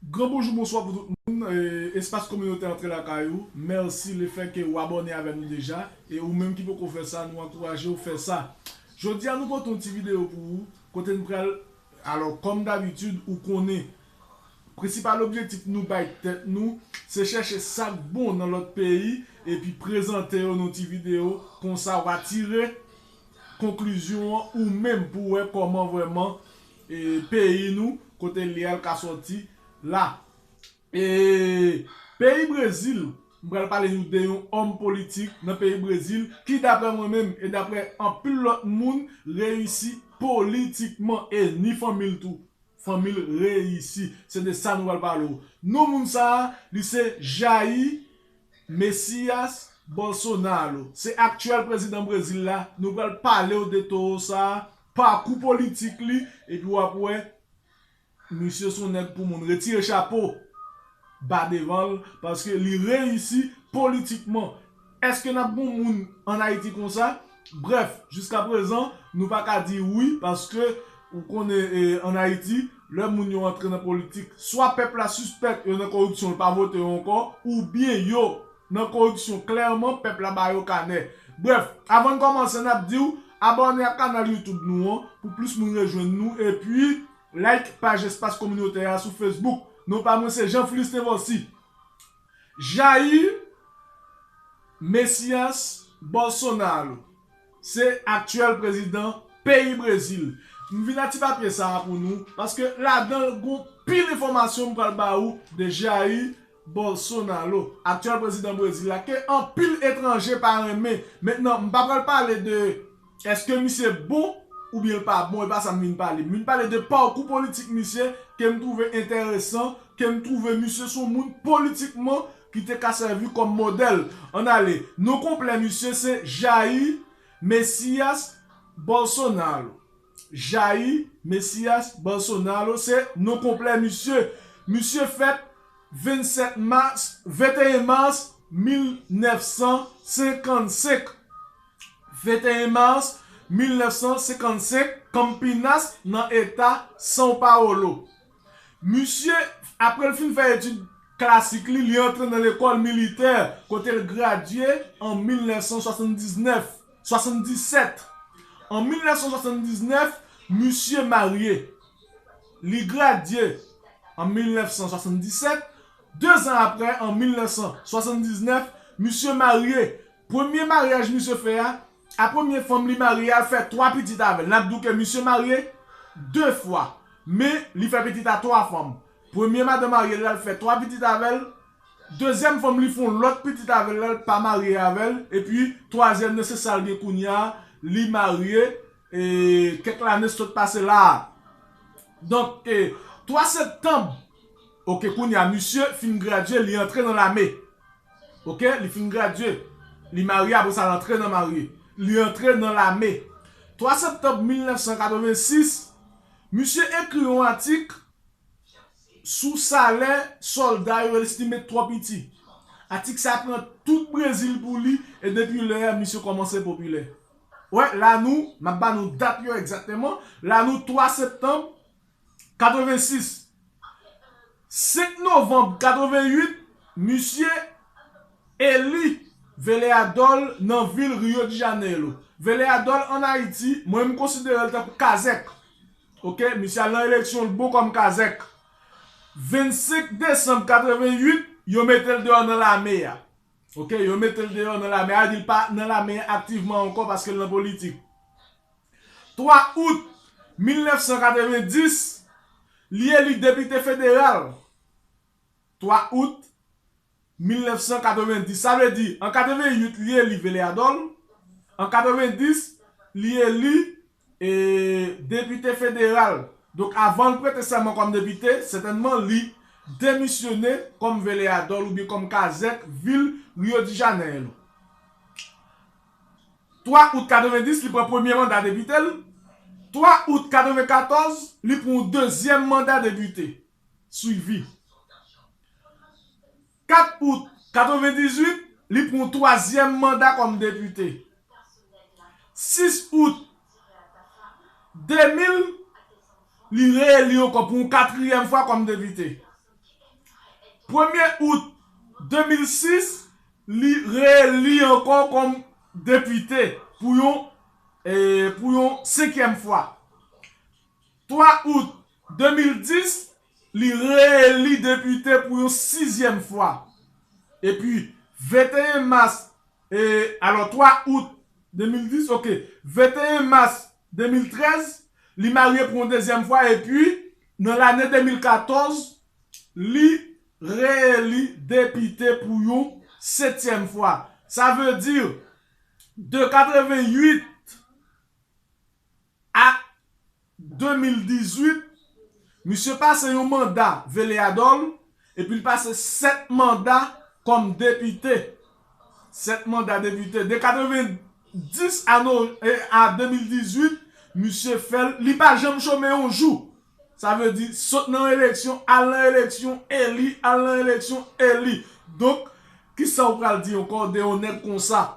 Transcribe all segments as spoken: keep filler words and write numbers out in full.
Gran bonjou, bonswa pou tout moun. E, Espas Kominotè antre lakay ou. Mèsi lefètke ou abòne avè nou deja. E ou menm ki poko fè sa, nou ankouraje w fè sa. Jodi a, nou pote yon ti videyo pou ou, kote n pral, alò, kòm dabitid, ou konnen, prensipal objektif nou bay tèt nou, se chèche sa k bon nan lòt peyi, epi prezante yo nan yon ti videyo, konsa w a tire konklizyon an ou menm pou w wè kòman vrèman, e, peyi nou, kote l ye a, l ka sòti la. E, peyi Brezil, m pral pale nou de yon òm politik nan peyi Brezil ki, daprè mwen menm e daprè anpil lòt moun, reyisi politikman, e ni fanmi l tou. Fanmi l reyisi. Se de sa nou pral pale w. Non moun sa a, li se Jair Messias Bolsonaro. Se aktyèl prezidan Brezil la. Nou pral pale w de towo sa a, pakou politik li, epi w ap wè, misye se yon nèg pou moun retire chapo ba devan l, paske li reyisi politikman. Èske n ap gon moun ann Ayiti konsa? Brèf, jiskaprezan, nou pa ka di wi, paske ou konnen, e, ann Ayiti, lè moun yo antre nan politik, swa pèp la sispèk yo nan koripsyon, l pa vote yo ankò, oubyen yo nan koripsyon klèman, pèp la ba yo kanè. Brèf, avan n kòmanse, n ap di w abòne ak kanal YouTube nou an pou plis moun rejwenn nou, epi like paj Espas Kominotè a sou Facebook. Non pa mwen se Jean Philiste Vossy. Jair Messias Bolsonaro se aktyèl prezidan peyi Brezil. M vin ak ti papye sa a pou nou, paske ladan l gon pil enfòmasyon m pral ba ou de Jair Bolsonaro, aktyèl prezidan Brezil la, ke anpil etranje pa renmen. Mentnan, m pa pral pale de èske misye bon oubyen l pa bon, e pa sa m vin pale. M vin pale de pakou politik misye ke m twouve enteresan, ke m twouve misye se yon moun politikman ki te ka sèvi kòm modèl. Ann ale. Non konplè misye se Jair Messias Bolsonaro. Jair Messias Bolsonaro se non konplè misye. Misye fèt vennsèt mas, venteyen mas mil nèf san senkannsenk. Venteyen mas mil nèf san senkannsenk, Campinas, nan eta São Paulo. Misye, apre l fin fè etid klasik li, li antre nan lekòl militè, kote l gradye an mil nèf san swasanndiznèf, swasanndisèt. An mil nèf san swasanndiznèf, misye marye. Li gradye an mil nèf san swasanndisenk. De zan apre, an mil nèf san swasanndiznèf, misye marye. Premye maryaj misye fè a, a premye fanm li marye a, l fè twa pitit avè l. N ap di w ke misye marye de fwa, men li fè pitit a twa fanm. Premye madanm marye l la, l fè twa pitit avè l. Dezyèm fanm li fè yon lòt pitit avè l la, l pa marye avè l. Epi, twazyèm nan se sa l gen kounye a, li marye, e, kèk lane sot pase la a. Donk, e, twa septanm, oke, kounye a, misye fin gradye, li antre nan lame. Oke, li fin gradye. Li marye, apre sa, l antre nan marye. Li antre nan lame. Twa septanm mil nèf san katrevensis, misye ekri yon atik sou salè sòlda yo, estime twò piti. Atik sa pran tout Brezil pou li, e depi lè a, misye kòmanse popilè. Wè, la nou, m ap ba nou dat yo egzakteman. La nou, twa septanm katrevensis. Senk novanm katrevenuit, misye eli Veleadol nan vil Rio de Janeiro. Veleadol ann Ayiti, mwen m konsidere l tankou kazèk. Oke, misye al nan eleksyon, l bon kòm kazèk. Vennsenk desanm katrevenuit, yo mete l deyò nan lame a. Oke, yo mete l deyò nan lame a, di l pa nan lame a aktivman ankò paske l nan politik. Twa out mil nèf san katrevendis, li eli depite federal. Twa out mil nèf san katrevendis. Sa vle di, an katrevenuit, li eli Veleadol. An katrevendis, li eli, e, depite federal. Donk, avan l prete sèman kòm depite, sètènman, li demisyone kòm Veleadol oubyen kòm kazèk vil Rio de Janeiro. Twa out katrevendis, li pran premye manda depite l. Twa out katrevenkatòz, li pran yon dezyèm manda depite. Swivi. Kat out katrevendizuit, li pran yon twazyèm manda kòm depite. Sis out de mil, li reeli ankò pou yon katriyèm fwa kòm depite. Premye out de mil sis, li reeli ankò kòm depite pou yon, e, pou yon senkyèm fwa. Twa out de mil dis, li reeli depite pou yon sizyèm fwa. Epi, venteyen mas, e, alò, twa out de mil dis, ok, venteyen mas de mil trèz, li marye pou yon dezyèm fwa, epi, nan lane de mil katòz, li reeli depite pou yon setyèm fwa. Sa vle di, de katreventuit a de mil dizuit, misye pase yon manda Vélé-Adol, epi l pase sèt manda kòm depite. Sèt manda depite. De katrevendis a, no, e, a de mil dizuit, misye fè l, li pa janm chome yon jou. Sa vle di, sot nan eleksyon, al nan eleksyon, eli, al nan eleksyon, eli. Donk, kisa w pral di ankò de yon nèg konsa?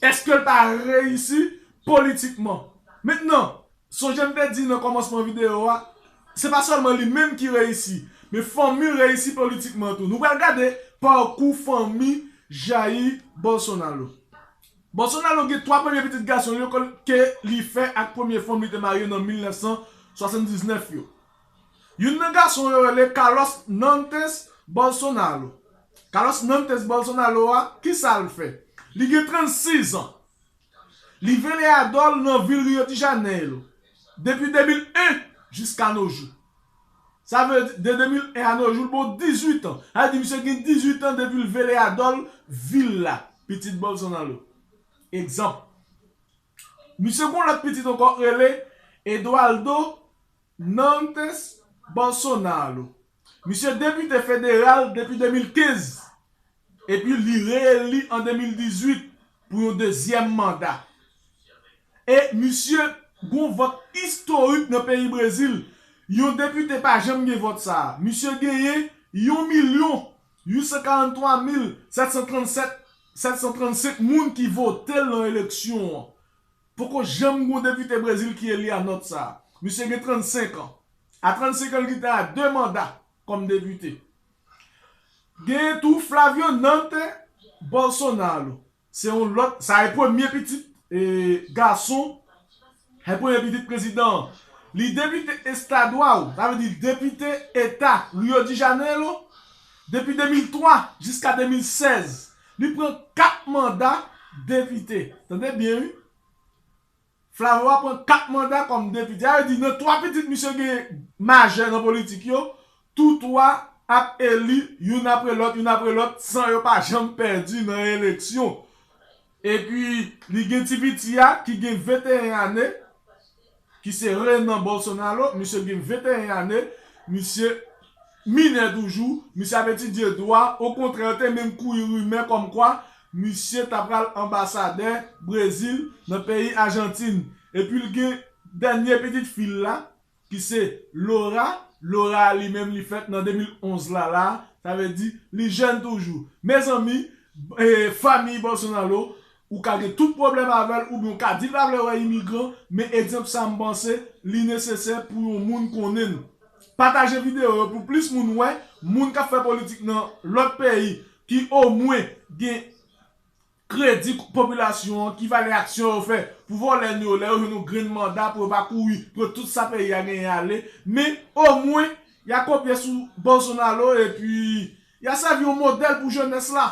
Èske l pa reyisi politikman? Mentnan, sonje m te di nan kòmansman videyo a, se pa sèlman li menm ki reyisi, men fanmi l reyisi politikman tou. Nou pral gade pakou fanmi Jair Bolsonaro. Bolsonaro gen twa premye pitit gason yo ke li fè ak premye fanm li te marye nan mil nèf san swasanndiznèf yo. Youn nan gason yo rele Carlos Nantes Bolsonaro. Carlos Nantes Bolsonaro a, kisa l fè? Li gen trannsis an. Li Vélé-Adol nan vil Rio de Janeiro depi de mil en jiska no jou. Sa vle di, de de mil en a no jou, l bon dizuit an. Sa vle di, misye gen dizuit an depi l Vélé-Adol vil la, pitit Bolsonaro. Egzanp. Misye gon lòt pitit ankò, rele Eduardo Nantes Bolsonaro. Misye depite federal depi de mil kenz. Epi li reeli an de mil dizuit pou yon dezyèm manda. E misye gon vòt istorik nan peyi Brezil. Yon depite pa janm gen vòt sa a. Misye genyen yon milyon uit san karanntwa mil sèt san trannsèt, sèt san trannsenk moun ki vote l nan eleksyon an. Poko janm gon depite Brezil ki eli a nòt sa a. Misye gen trannsenk an. A trannsenk an, li te a de manda kòm depite. Genyen tou Flávio Nante Bolsonaro. Se yon lòt, sa e premye pitit, e, gason, e premye pitit prezidan an. Li depite estadual, sa vle di depite eta Rio de Janeiro, depi de mil twa jiska de mil sèz. Li pran kat manda depite. Tande byen, wi. Flávio a pran kat manda kòm depite. Sa vle di, nan twa pitit misye gen majè nan politik yo, tou twa ap eli youn apre lòt, youn apre lòt, san yo pa janm pèdi nan eleksyon. Epi, li gen ti piti a ki gen venteyen ane, ki se Renan Bolsonaro, misye gen venteyen ane, misye minè toujou, misye ap etidye dwa, okontrè, yo te menm kouri rimè kòmkwa misye ta pral anbasadè Brezil nan peyi Ajantin. Epi l gen dènye pitit fi l la, ki se Laura. Laura a li menm li fèt nan de mil onz la la, sa vle di li jèn toujou. Mezanmi, e, fanmi Bolsonaro, ou ka gen tout pwoblèm avè l, oubyen ou ka di l pa vle wè imigran, men egzanp sa m panse li nesesè pou yon moun konnen l. Pataje videyo yo pou plis moun wè, moun k ap fè politik nan lòt peyi ki omwen gen kredi popilasyon an, ki valè aksyon yo fè pou vòlè nou yo, lè yo jwenn yon grenn manda pou yo pa kouri, pou yo tout sa peyi a genyen ale. Men, omwen, y a kopye sou Bolsonaro, epi y a sèvi yon modèl pou jenès la.